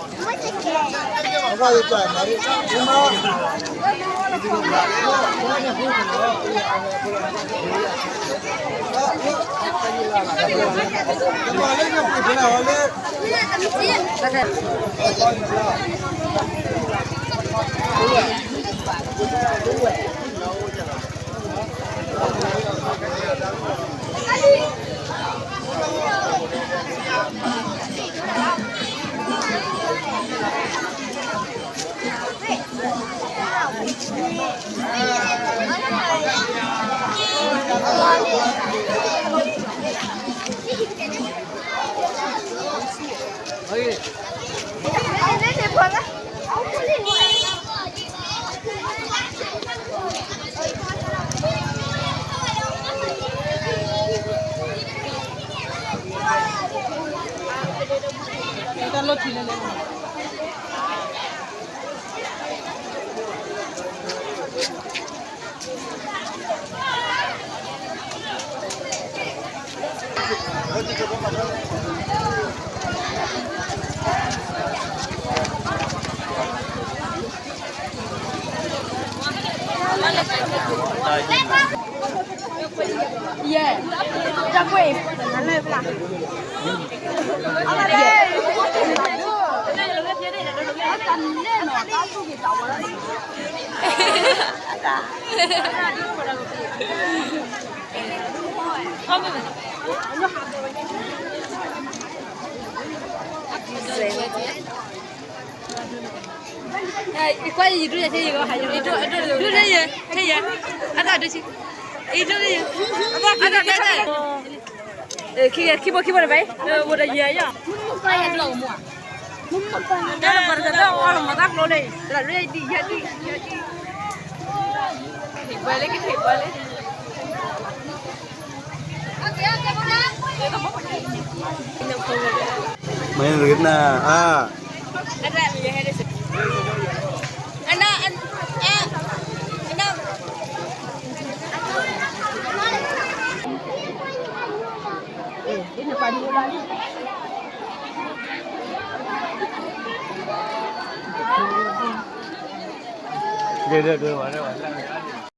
ခံဘိခံဘိတဘဲ, ဝိတယဲယီၤ, တၢ်လီၤပှၤတကတၢၢ်အီၣ်လီၤမၤတၢ်ကျိလံ, လၢယဒံယဒံယဒံ, ထံၣ်ပှဲၤလံ ကထံၣ်ပှဲၤလံ. မ့ၢ်နဂ့ၤနၤ, အါ, ဒ်ဒ်ဒ်ဝဲဒ်ဝဲ, မ့ၢ်ကျဲ, မၤသ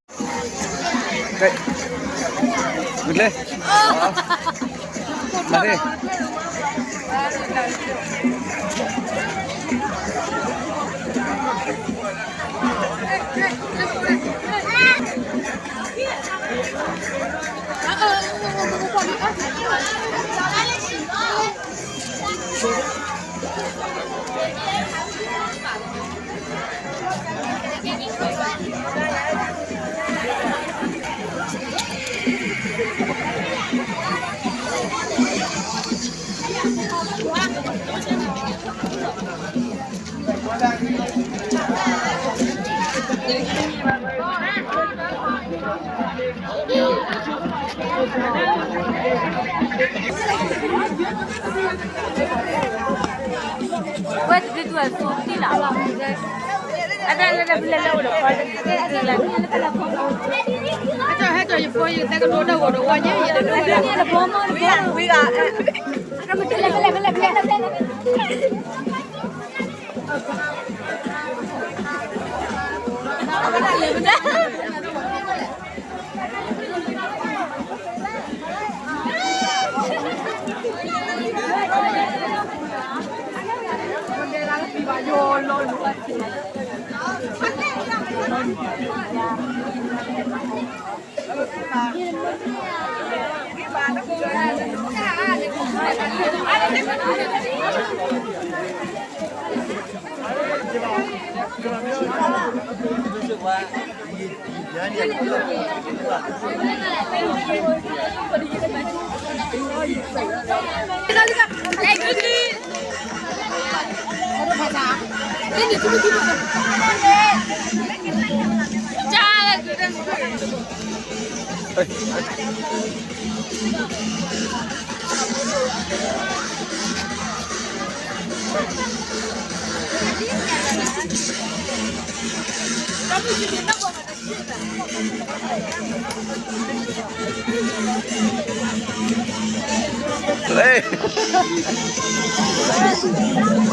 ့. Ê.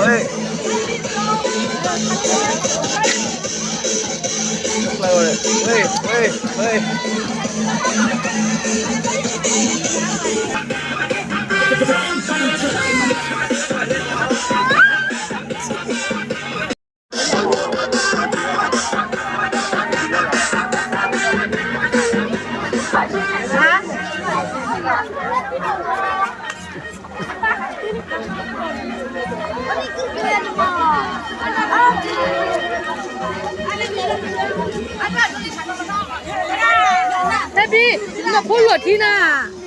Ê. Ê, ê, ê. Tæ bí, nọဖိလိာ်ထံနၤ.